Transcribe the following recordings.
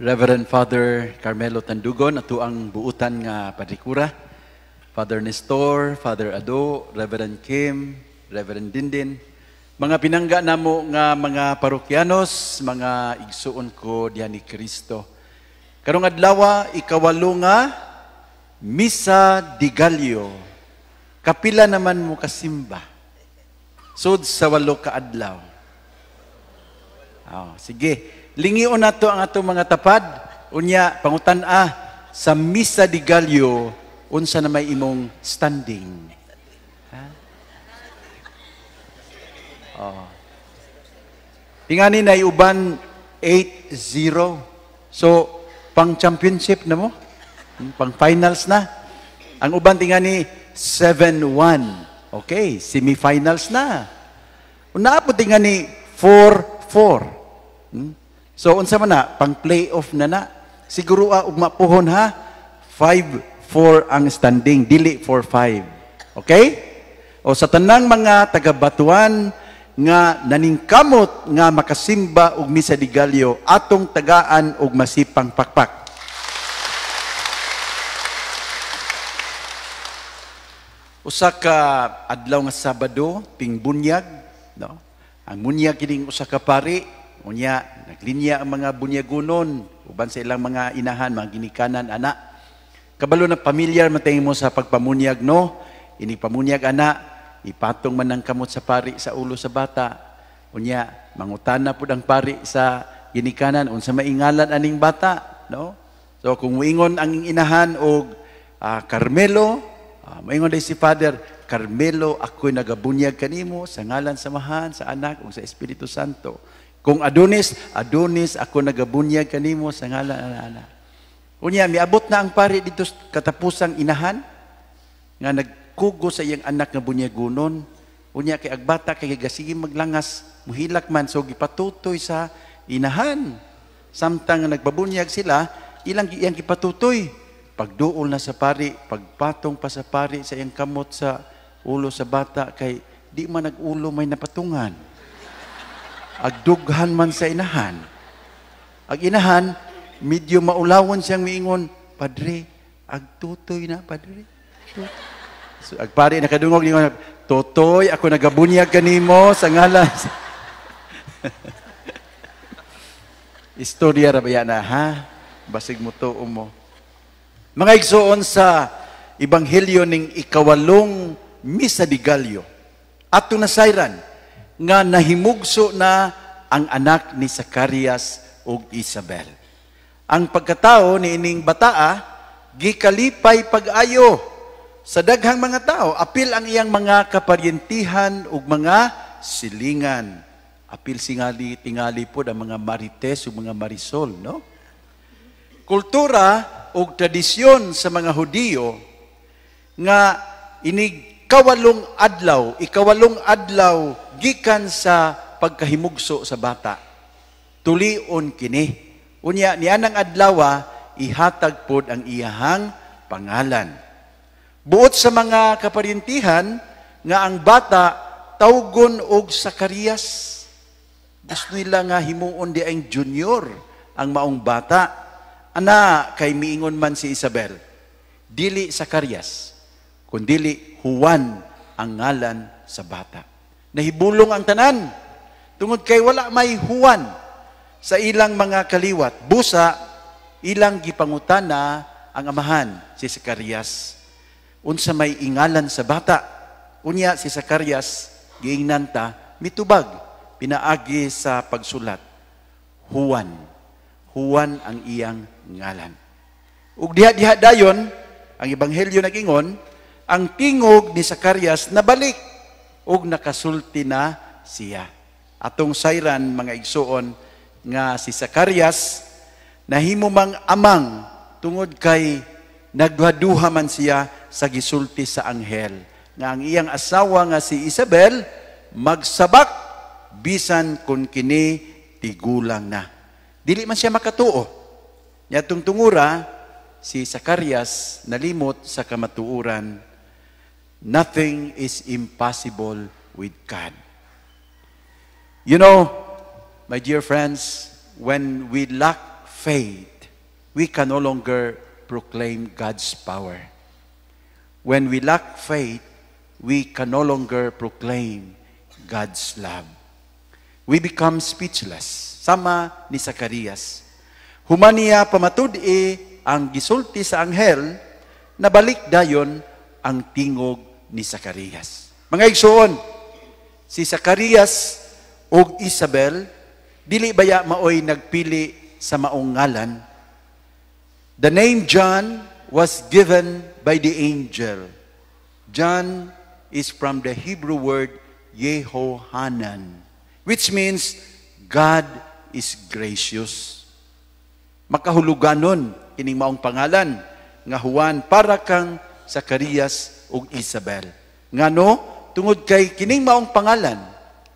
Reverend Father Carmelo Tandugon, atoang buutan nga padrikura, Father Nestor, Father Ado, Reverend Kim, Reverend Dindin, mga pinangga namo nga mga parokyanos, mga igsuon ko diha ni Kristo. Karong adlaw, ikawalo nga Misa de Gallo. Kapila naman mo kasimba? Sud sa 8 ka adlaw. Oh, sige. Lingion nato ang atong mga tapad. Unya, pangutan-a sa Misa de Gallo, unsa na may imong standing? Ha? Oh. Tingani na uban 8-0. So, pang championship na mo? Pang finals na. Ang uban tingani 7-1. Okay, semifinals na. Una po tingani 4-4. So unsa man na, pang playoff na na. Siguro ugma puhon ha, 5-4 ang standing, dili 4-5. Okay? O sa tanang mga taga-Batuan nga naningkamot nga makasimba og Misa de Gallo, atong tagaan og masipang pakpak. Usa ka adlaw nga Sabado, tingbunyag, no? Ang bunyag kining usa ka pari, unya naglinya ang mga bunyagunon uban sa ilang mga inahan, mga ginikanan ana. Kabalo na pamilyar man mo sa pagpamunyag, no? Ini pamunyag ana, ipatong man ang kamot sa pari sa ulo sa bata. Unya mangutana pud ang pari sa ginikanan unsa maingalan aning bata, no? So kung moingon ang inahan og Carmelo, moingon day si Father, "Carmelo, ako'y nagabunyag kanimo sa ngalan sa Amahan, sa Anak ug sa Espiritu Santo." Kung Adonis, "Adonis, ako nagabunyag kanimo sa ngalan ana." Unya miabot na ang pari dito katapusang inahan nga nagkugo sa iyang anak nga bunyagunon. Unya kay agbata kay gasige maglangas, muhilak man, so gipatutoy sa inahan. Samtang nga nagbabunyag sila, ilang iyang gipatutoy. Pagduol na sa pari, pagpatong pa sa pari sa iyang kamot sa ulo sa bata kay di man nag-ulo may napatungan. Agdughan man sa inahan. Ag inahan, medyo maulawon siyang miingon, "Padre, agtutoy na, Padre." So, ag pari nakadungog, ningon, "Totoy, ako nagabunyag kanimo sa ngalan." Istorya ra ba na, ha? Basig mo tuo mo. Mga igsoon, sa Ebanghelyo ning ikawalong Misa de Gallo, ato nasayran nga nahimugso na ang anak ni Zacarias ug Isabel. Ang pagkatao ni ining bataa gikalipay pag-ayo sa daghang mga tao, apil ang iyang mga kaparyentihan ug mga silingan. Apil singali tingali pod ang mga marites ug mga marisol, no? Kultura ug tradisyon sa mga Hudiyo nga inig kawalong adlaw, ikawalong adlaw gikan sa pagkahimugso sa bata. Tulion kini. Unya nianang adlaw ihatag pod ang iyahang pangalan. Buot sa mga kaparintihan nga ang bata tawgon og Zacarias. Gusto nila nga himuon di ang junior ang maong bata. Ana kay miingon man si Isabel, dili Zacarias, kundili Juan ang ngalan sa bata. Nahibulong ang tanan tungod kay wala may Juan sa ilang mga kaliwat. Busa ilang gipangutana ang amahan si Zacarias unsa may ingalan sa bata. Unya si Zacarias giingnan ta mitubag pinaagi sa pagsulat, Juan. Juan ang iyang ngalan. Ug diha-diha dayon ang ebanghelyo nagingon, ang tingog ni Zacarias nabalik ug nakasulti na siya. Atong sayran mga igsuon nga si Zacarias nahimo mang amang tungod kay nagduha-duha man siya sa gisulti sa anghel nga ang iyang asawa nga si Isabel magsabak bisan kun kini tigulang na. Dili man siya makatuo. Niadtong tungura si Zacarias nalimot sa kamatuoran. Nothing is impossible with God. You know, my dear friends, when we lack faith, we can no longer proclaim God's power. When we lack faith, we can no longer proclaim God's love. We become speechless. Sama ni Zacarias. Human niya pamatud-i ang gisulti sa anghel, nabalik dayon ang tingog ni Zacarias. Mga igsuon, si Zacarias ug Isabel dili baya maoy nagpili sa maong ngalan? The name John was given by the angel. John is from the Hebrew word Yehohanan, which means God is gracious. Makahuluganon kining maong pangalan nga Juan para kang Zacarias ug Isabel. Ngano? Tungod kay kining maong pangalan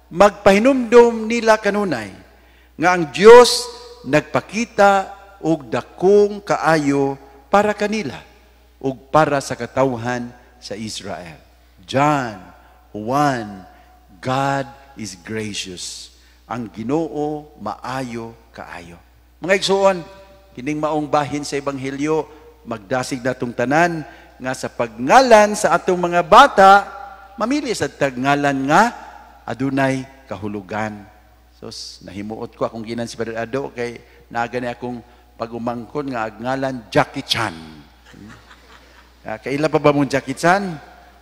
magpahinumdom nila kanunay nga ang Dios nagpakita og dakong kaayo para kanila ug para sa katawhan sa Israel. John, Juan, God is gracious. Ang Ginoo maayo kaayo. Mga igsuon, kining maong bahin sa ebanghelyo magdasig natong tanan nga sa pagngalan sa atong mga bata, mamili sa tag ngalan nga adunay kahulugan. So, nahimuot ko akong ginan si Padre Ado kay naa gani akong pag-umangkon nga ngalan Jackie Chan. Kaila pa ba mong Jackie Chan?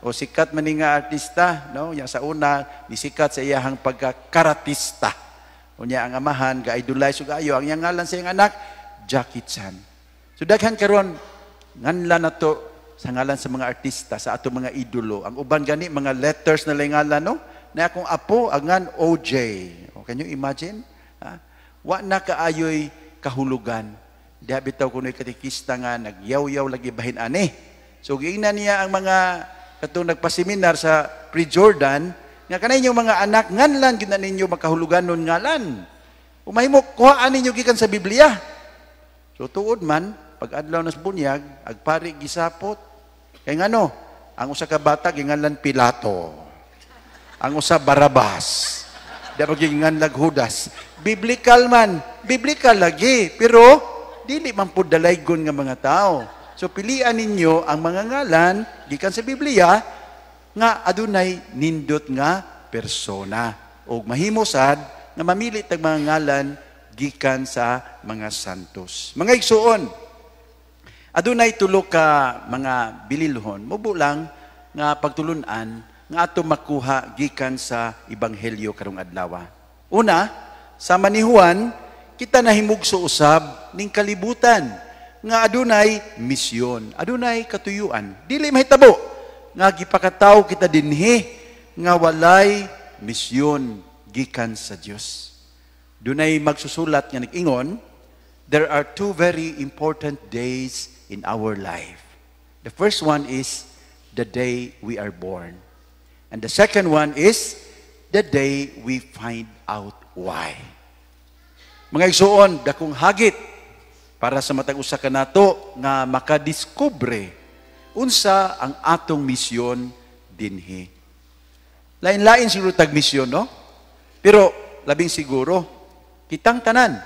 O sikat man ni nga artista, no? Yang sa una, ni sikat sa iyahang pagkakaratista. Unya ang amahan ga-idolize ug ayo ang iyang ngalan sa iyang anak Jackie Chan. So daghan karon nganlan nato sa ngalan sa mga artista, sa ato mga idolo. Ang uban gani mga letters na lang ngalan, no? Na akong apo ang ngan OJ. O, can you imagine? Ha? Wa na kaayoy kahulugan. Diha bitaw kuno'y katekista nga nagyaw-yaw lagi bahin ani. So giingnan niya ang mga katong nagpaseminar sa pre-Jordan nga kanay inyong mga anak, nganlan gyud na ninyo makahulugan nun ngalan. Umahimo kuhaan ninyo gikan sa Biblia. So tuod man pag adlaw nas bunyag ag pari gisapot. Kay ngano? Ang usa ka bata ginganlan Pilato. Ang usa Barabas. Di ba ginganlag Judas? Biblical man, biblical lagi, pero dili man pud dalaygon nga mga tao. So pilian ninyo ang mga ngalan gikan sa Biblia nga adunay nindot nga persona og mahimo sad nga mamili tag mga ngalan gikan sa mga santos. Mga igsuon, adunay tulo ka mga bililhon, mubo lang nga pagtulunan nga ato makuha gikan sa ebanghelyo karong adlaw. Una, sama ni Juan, kita nahimugso usab ning kalibutan nga adunay misyon, adunay katuyuan. Dili mahitabo nga gipakatawo kita dinhi nga walay misyon gikan sa Dios. Dunay magsusulat nga nag-ingon, "There are two very important days in our life. The first one is the day we are born. And the second one is the day we find out why." Mga igsuon, dakong hagit para sa matag usa kanato nga makadiskubre unsa ang atong misyon dinhi. Lain-lain siguro tag misyon, no? Pero labing siguro, kitang tanan,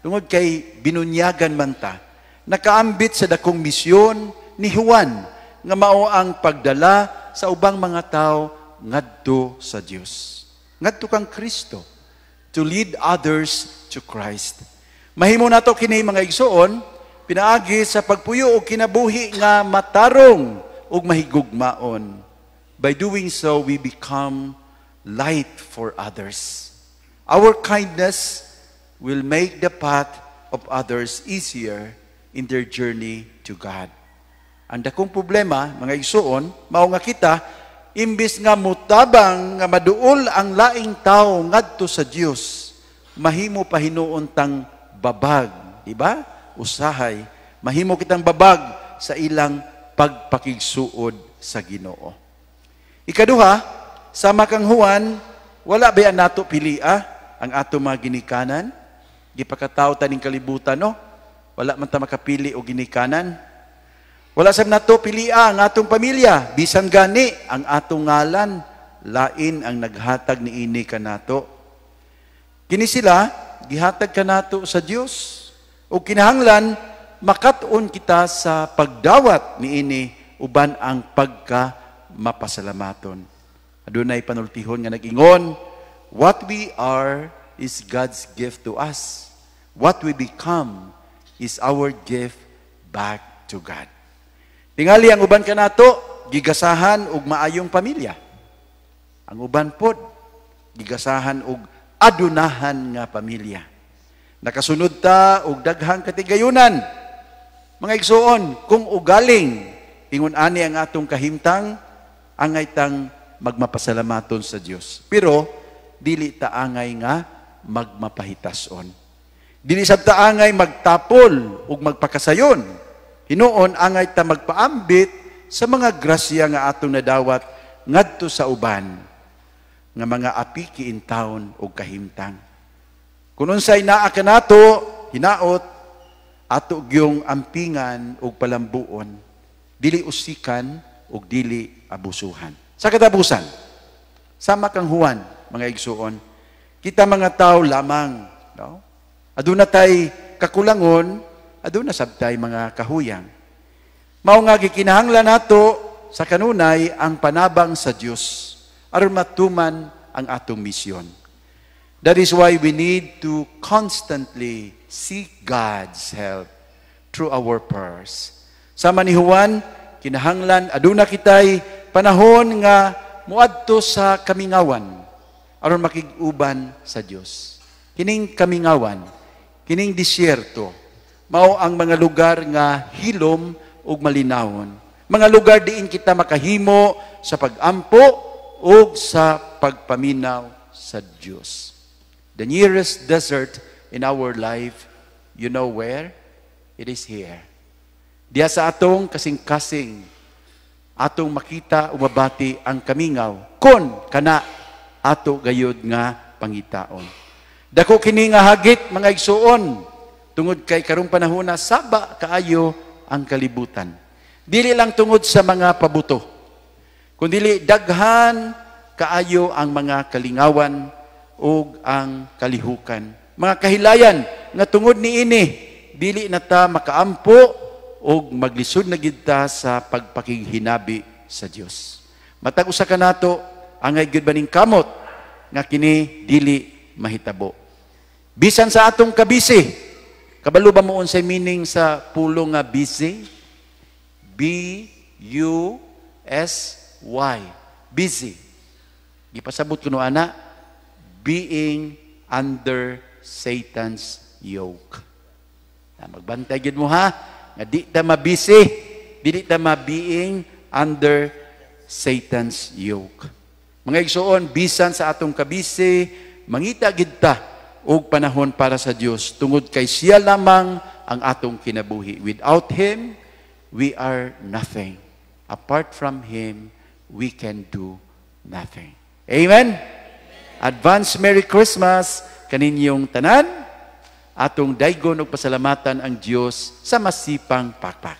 tungod kay binunyagan man ta, nakaambit sa dakong misyon ni Juan nga mao ang pagdala sa ubang mga tao ngadto sa Dios. Ngadto kang Kristo, to lead others to Christ. Mahimo nato kini, mga igsuon, pinaagi sa pagpuyo og kinabuhi nga matarong ug mahigugmaon. By doing so, we become light for others. Our kindness will make the path of others easier in their journey to God. Ang dakong problema, mga igsuon, mao nga kita, imbis nga mutabang nga maduol ang laing tao ngadto sa Dios, mahimo pa hinuon tang babag, di ba? Usahay, mahimo kitang babag sa ilang pagpakigsuod sa Ginoo. Ikaduha, sama kang Juan, wala ba nato pilia ang ato mga ginikanan? Gipakatawo ta ning kalibutan, no? Wala man ta makapili og ginikanan. Wala sab nato pilia ang atong pamilya, bisan gani ang atong ngalan, lain ang naghatag niini kanato. Kini sila gihatag kanato sa Dios. Ug kinahanglan makat-on kita sa pagdawat niini uban ang pagka mapasalamaton. Adunay panultihon nga nag-ingon, "What we are is God's gift to us. What we become is our gift back to God." Tingali ang uban kanato gigasahan og maayong pamilya. Ang uban pod gigasahan og adunahan nga pamilya. Nakasunod ta og daghang katigayunan. Mga igsuon, kung ugaling ingon ani ang atong kahimtang, angay tang magmapasalamaton sa Dios. Pero dili ta angay nga magmapahitason. Dili sab ta angay magtapol ug magpakasayon. Hinuon angay ta magpaambit sa mga grasya nga atong nadawat ngadto sa uban nga mga apiki intawon og kahimtang. Kung unsay naa kanato, hinaot ato gyung ampingan ug palambuon, dili usikan ug dili abusuhan. Sa katapusan, sama kang Juan, mga igsuon, kita mga tao lamang, no? Aduna tay kakulangon, aduna sabtay mga kahuyang. Mao nga gikinahanglan nato sa kanunay ang panabang sa Dios aron matuman ang atong misyon. That is why we need to constantly seek God's help through our prayers. Sama ni Juan, kinahanglan aduna kitay panahon nga muadto sa kamingawan aron makig-uban sa Dios. Kining kamingawan, kining disyerto, mao ang mga lugar nga hilom ug malinawon. Mga lugar diin kita makahimo sa pagampo ug sa pagpaminaw sa Dios. The nearest desert in our life, you know where? It is here. Diya sa atong kasing-kasing, atong makita o mabati ang kamingaw, kon kana ato gayud nga pangitaon. Dako kini nga hagit, mga igsuon, tungod kay karong panahona saba kaayo ang kalibutan. Dili lang tungod sa mga pabuto, kundili daghan kaayo ang mga kalingawan ug ang kalihukan. Mga kahilayan nga tungod niini dili na ta makaampo ug maglisod na gid ta sa pagpakighinabi sa Dios. Matag usa kanato angay gyud baning kamot nga kini dili mahitabo. Bisan sa atong kabisi, kabalo ba mo unsay meaning sa pulong nga busy? busy. Busy. Gipasabot kuno ana, being under Satan's yoke. Na magbantay gid mo ha, nga di ta mabisi, dili ta ma-being under Satan's yoke. Mga igsuon, bisan sa atong kabisi, mangita gid ta og panahon para sa Dios tungod kay siya lamang ang atong kinabuhi. Without Him, we are nothing. Apart from Him, we can do nothing. Amen? Advance Merry Christmas kaninyong tanan. Atong daygon og pasalamatan ang Dios sa masipang pakpak.